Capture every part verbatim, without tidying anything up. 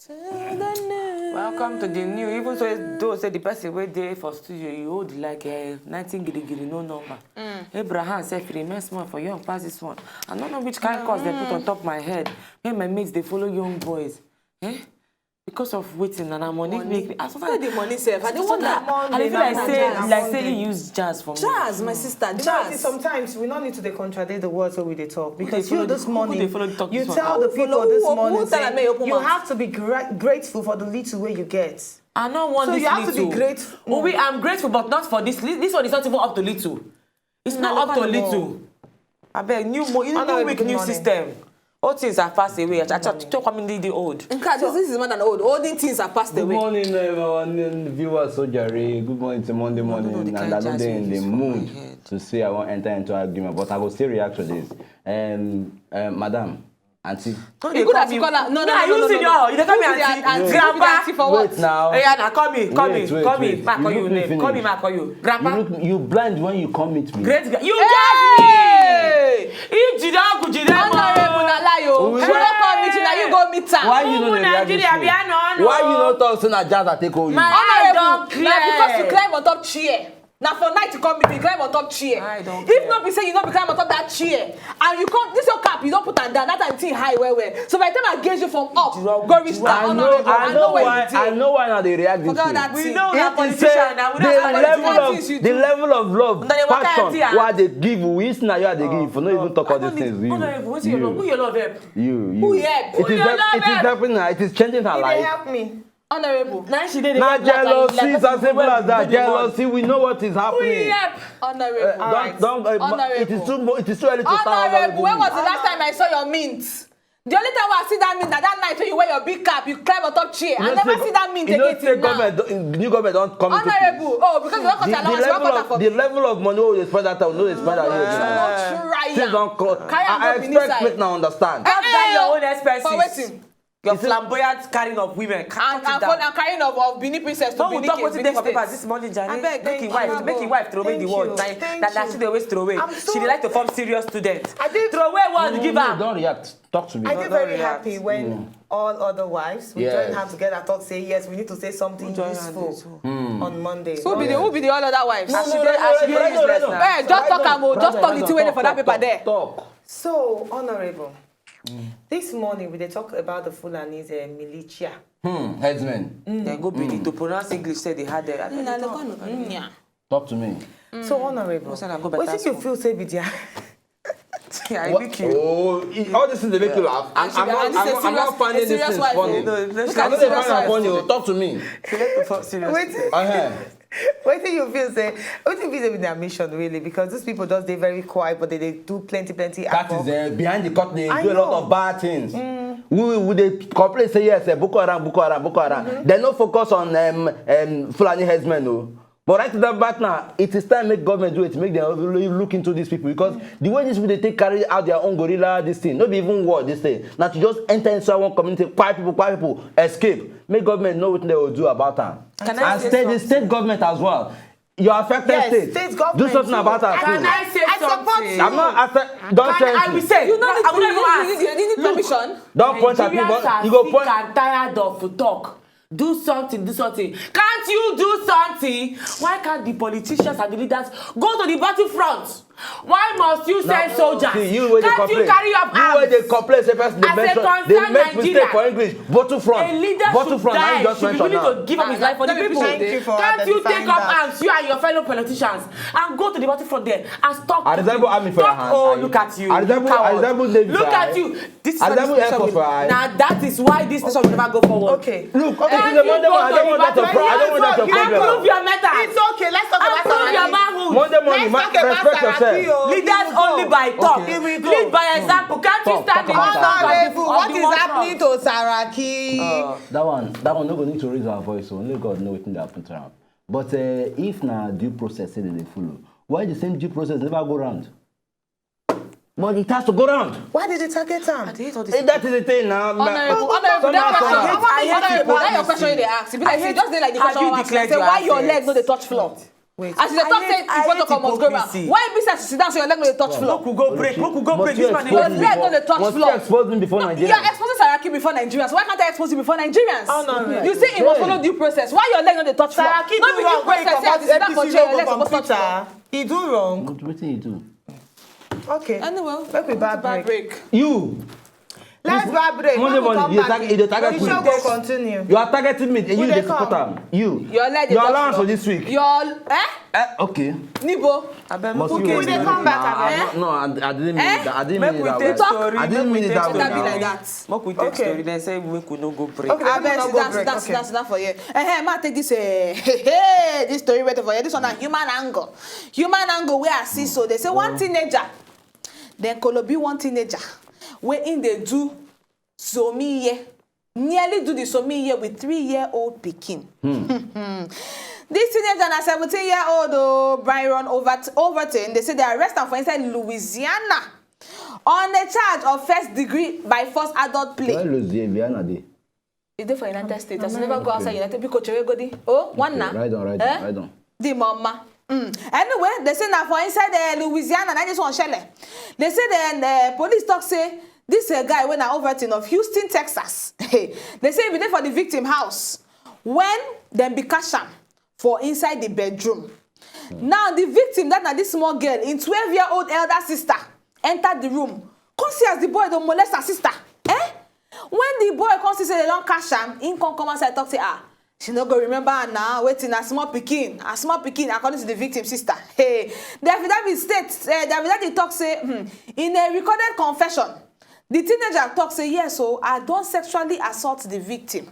Welcome to the new. Even so, though say the person wey dey for studio, you hold like a nineteen gidi gidi, no number. Abraham sef remain small for young pass this one. I don't know which kind cause they put on top my head. When my mates they follow young boys, eh? Because of waiting and I'm money. Make me. I swear the money sef. I don't want that. I feel like say, like say he use jazz for me. Jazz, my sister, jazz. Sometimes we don't need to dey contradict the words that we dey talk because you this morning you tell the people this morning say you have to be gra- grateful for the little way you get. I don't want so this you have little. To be grateful. Oh, we, I'm grateful, but not for this. This one is not even up to little. It's not up to little. I beg new mo, new week, new system. All things have passed away. I talk coming the old. In fact, this is more than old. Olden things have passed away. Good morning, everyone. Viewers, so jare. Good morning. It's a Monday morning, and I don't dey in the mood to say I want enter into argument, but I go still react to this. Um, uh, madam, auntie. No, you could have called her. No, no, no, no, no, no. You dey call me auntie. Grandpa. Wait now. Hey, Anna, call me, call me, call me. Ma call you name. Call me, ma call you. Grandpa. You blind when you come meet me. Great. You judge me. Ijide ọgwụ jide mma. Honorable na lie o. She no come meet you, na you go meet am. Why you no dey react this way? Why you no talk say na jazz I take hold you? Honorable, na because you climb on top chair. Na for night you come meet me, climb on top chair. If no be say you no be climb on top that chair, and you come this your cap, you don't put am down. That time thing high well well. So by the time I gauge you from up, go reach down. I know why. I know why now they react this way. We know that politician. The level of love, passion, why they give you? It's not you they give you. No even talk all these things. You, you, you. Who help? It is helping her. It is changing her life. Help me. Honorable. Now she did. Not jealousy. It's as simple as that. Jealousy. We know what is happening. Honorable. Don't. It is too. It is too early to start. Honorable. When was the last time I saw your mint? The only time I see that means that that night when you wear your big cap, you climb on top chair. I never see that means again till now. New government don't come into place. Honorable, oh, because you don't cut allowance, you don't cut for me. The level of money we dey spend that time, we no dey spend that here. Things don't cut. I expect make now understand. Calm down your own expenses. For wetin? Your flamboyant carrying of women. And carrying of Benin princess to Benin king. This morning, Jare. Make your wife, make your wife throw away the word. That she dey always throw away. She dey like to form serious student. Throw away word, give her. Don't react. Talk to me. I dey very happy when all other wives we join hand together talk say yes, we need to say something useful on Monday. Who be the who be the all other wives? As she dey as she dey useless now. Eh, just talk am o, just talk the thing wey dey for that paper there. Talk. So, Honorable, this morning we dey talk about the Fulanis uh, militia. Hmm, headsmen. Then go be to pronounce English say they had there. Talk to me. So, Honorable, wetin you feel say be their I weak you. Oh, all this thing dey make you laugh. I'm not finding this thing funny. I no dey find am funny. Talk to me. Wetin you feel say wetin be their mission really, because these people just dey very quiet but they dey do plenty plenty. That is uh, behind the curtain they do a lot of bad things. We we dey complain say yes, uh, Boko Haram, Boko Haram, Boko Haram. They no focus on um, um, Fulani headsmen o. But right about now, it is time make government do it, make them really look into these people because the way these people they take carry out their own guerrilla this thing, not be even war this thing. Now to just enter inside one community, quiet people, quiet people, escape. Make government know what they will do about that. And state, the state government as well. Your affected state, do something about that. Can I say something? I'm not affected. Don't tell me. I will say. You know, I will not even ask. You need permission. Don't point at me. But you go point. I'm tired of talk. Do something, do something. Can't you do something? Why can't the politicians and the leaders go to the battlefront? Why must you send soldiers? See, you wey dey complain. Can't you carry up arms? You wey dey complain say person dey mention dey make mistake for English. Battlefront. Battlefront. Now you just mention now. A leader should die. Should be willing to give up his life for the people. Can't you take up arms, you and your fellow politicians, and go to the battlefront there and stop? I resemble army for your hand. Oh, look at you. I resemble navy for your hand. Look at you. This is what this nation will. Now that is why this nation will never go forward. Okay. Look, okay, it's a Monday morning. I don't want that to pro- I don't want that to problem. Improve your method. It's okay. Let's talk about Saraki. Improve your manhood. Monday morning, let's talk about Saraki. Respect yourself. Leaders only by talk. Lead by example. Can't you stand in front of the front? What is happening to Saraki? Uh, that one, that one, no go need to raise our voice. Only God know wetin dey happen to am. But uh, if na due process say dem dey follow, why the same due process never go round? But it has to go round. Why did they target am? I dey hate all this. That is the thing now. Honorable, honorable, that question, I hate it. That your question you dey ask. Be like say just dey like the question I ask. Say why your leg no dey touch floor? Wait, as you dey talk say you go to comot go back. Why be say as you sit down so your leg no dey touch floor? Make we go break, make we go break. This man, your leg no dey touch floor. Must you expose me before Nigerians? You are exposing Saraki before Nigerians. Why can't I expose you before Nigerians? You say he must follow due process. Why your leg no dey touch floor? Saraki do wrong when he comot A P C logo from Twitter. He do wrong. Wetin he do? Okay. Anyway, make we back break. You. Let's back break. Monday morning, you target me. The show go continue. You are targeting me. You dey support am. You. Your allowance for this week. Your eh? Eh, okay. Nibo. Abeg, make we dey come back. No, I didn't mean it. I didn't mean it that way. I didn't mean it that way. Make we take story. Make we take story. Then say make we no go break. Okay, abeg, sit down, sit down, sit down for here. Eh, eh, ma take this. Eh, hey, hey, this story wey dey for here. This one na human angle. Human angle wey I see so. They say one teenager, then Kolobi one teenager, wey im dey do somiye, nearly do the somiye with three-year-old pikin. This teenager na seventeen-year-old o, Byron Overt-, Overton. They say they arrest am for inside Louisiana on a charge of first degree by force adult play. Where Louisiana dey? E dey for United States. As you never go outside United, because chere go di. Oh, one na. Right on, right on, right on. Di mama. Mm. Anyway, they say na for inside the Louisiana, na this one shele. They say the uh, police talk say this uh, guy wey na Overton of Houston, Texas. They say he be dey for the victim house when dem be catch am for inside the bedroom. Now the victim, that na this small girl, in twelve-year-old elder sister, enter the room. Come see as the boy don molest her sister. Eh? When the boy come see say they don catch am, he come come outside talk say, ah, she no go remember her now. Wetin, a small pikin, a small pikin, according to the victim sister. Hey, the affidavit state, uh, the affidavit talk say, hmm, in a recorded confession, the teenager talk say, yes, so I don sexually assault the victim.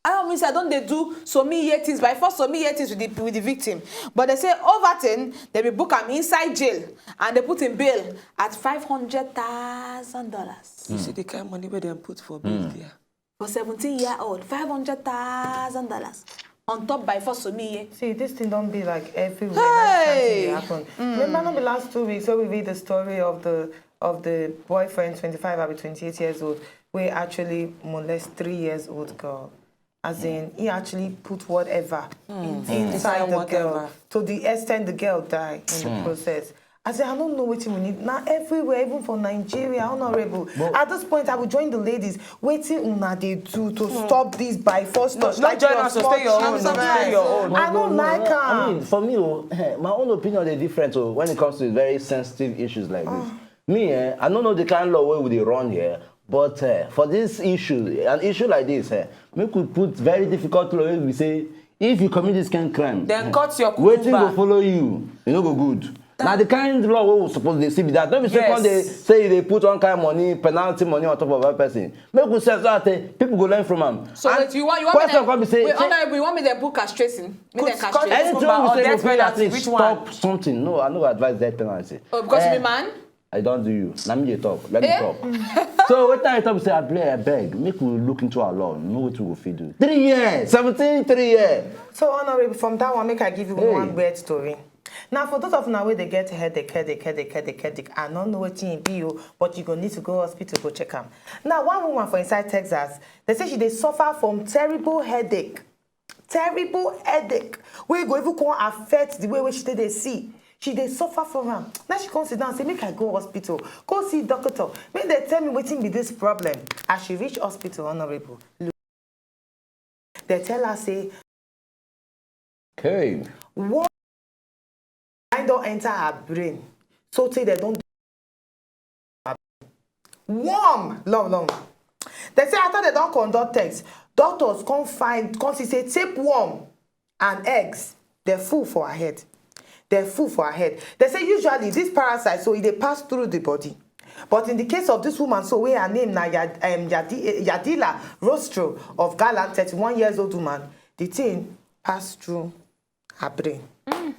I don't mean say I don dey do some year things, by force some year things with the, with the victim. But they say Overton, they be book am inside jail and they put him bail at five hundred thousand dollars. You see the kind of money where they put for bail there? For seventeen-year-old, five hundred thousand dollars. On top by force some year. See, this thing don't be like everywhere. Hey! That kind of thing dey happen. Remember, not the last two weeks where we read the story of the of the boyfriend, twenty-five, abi twenty-eight years old, where actually molest three years old girl. As in, he actually put whatever in, inside the girl to the extent the girl die in the process. I say, I don't know wetin we need. Now, everywhere, even for Nigeria, honorable. At this point, I will join the ladies. Wetin una dey do to stop this by force touch? No, like join us, stay your own, stay your own. I don't like am. I mean, for me, oh, eh, my own opinion is different, oh, when it comes to very sensitive issues like this. Me, eh, I don't know the kind of law wey we dey run here, but, eh, for this issue, an issue like this, eh, make we put very difficult law wey we say, if you commit this kind of crime, then cut your wetin go follow you, e no go good. Na the kind law wey we suppose dey see be that. No be say come dey say you dey put one kind money, penalty money on top of that person. Make we say so that, eh, people go learn from am. So wait, you want, you want me question come be say, wait, honorable, you want me dem put castration? Make dem castrate. Anything we say go fit at least stop something. No, I no go advise death penalty. Oh, because you be man? I don't do you. Na me dey talk. Let me talk. So wetin I talk be say, I beg, make we look into our law. Know wetin we fit do. Three years, seventeen, three years. So, honorable, from that one, make I give you one weird story. Now, for those of una wey dey get headache, headache, headache, headache, headache, I no know wetin e be o, but you go need to go hospital go check am. Now, one woman for inside Texas, they say she dey suffer from terrible headache. Terrible headache wey go even come affect the way wey she take dey see. She dey suffer from am. Now she come sit down say, make I go hospital, go see doctor, make dem tell me wetin be this problem. As she reach hospital, honorable, look, they tell her say, hey, worm don enter her brain. So tey they don warm long long. They say after they don conduct test, doctors come find, come see say tapeworm and eggs, they full for her head. They full for her head. They say usually this parasite, so e dey pass through the body. But in the case of this woman, so wey her name na Yad-, um, Yadi-, eh, Yadila Rostro of Galan, thirty-one years old woman, the thing pass through her brain. Mm,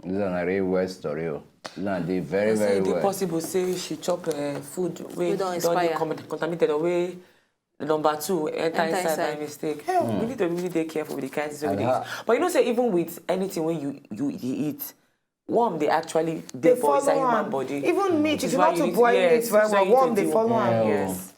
this one na real well story o. This one dey very, very well. Possible say she chop, uh, food wey don dey contaminated or wey number two enter inside by mistake. We need to really dey careful with the kind things wey we dey eat. But you know say even with anything wey you, you eat, worm dey actually dey for inside human body. Even meat, if you not to boil meat well well, worm dey follow am. Yes.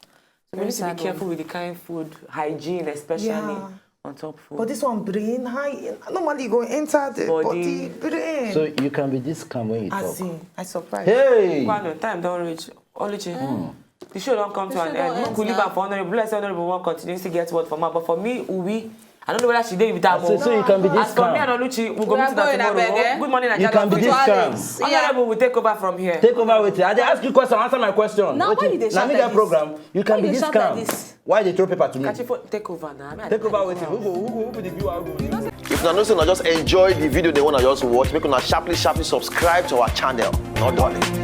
So we need to be careful with the kind food, hygiene especially. on top phone. But this one brain high. Normally you go enter the Body. Body, brain. So you can be this calm when you As talk. in, I surprise. Hey! Kwano, time don reach. Oluchi, the show don come to The an show end. don Make end we leave now. am for Honourable. Bless Honourable wan continue to get word for mouth. But for me, Uwi, I don't know whether she dey with I am. say, so you can be this As for me calm. and Oluchi, we go We meet are una going, tomorrow. abeg, eh? Good morning, You Naija. can be To this calm. Alex. Yeah. Honourable will take over from here. Take over wetin? I dey ask you question, answer my question. Now, why Wetin? you dey Na shout me like get this? Program. You can Why be you dey this shout like calm. This? Why you dey throw paper to me? Kachifo, take over now. I mean, I Take take over wetin? Who go, who go, who be the viewer? Who go? If una know say una just enjoy the video they wanna just watch, make una sharply sharply subscribe to our channel. Not darling.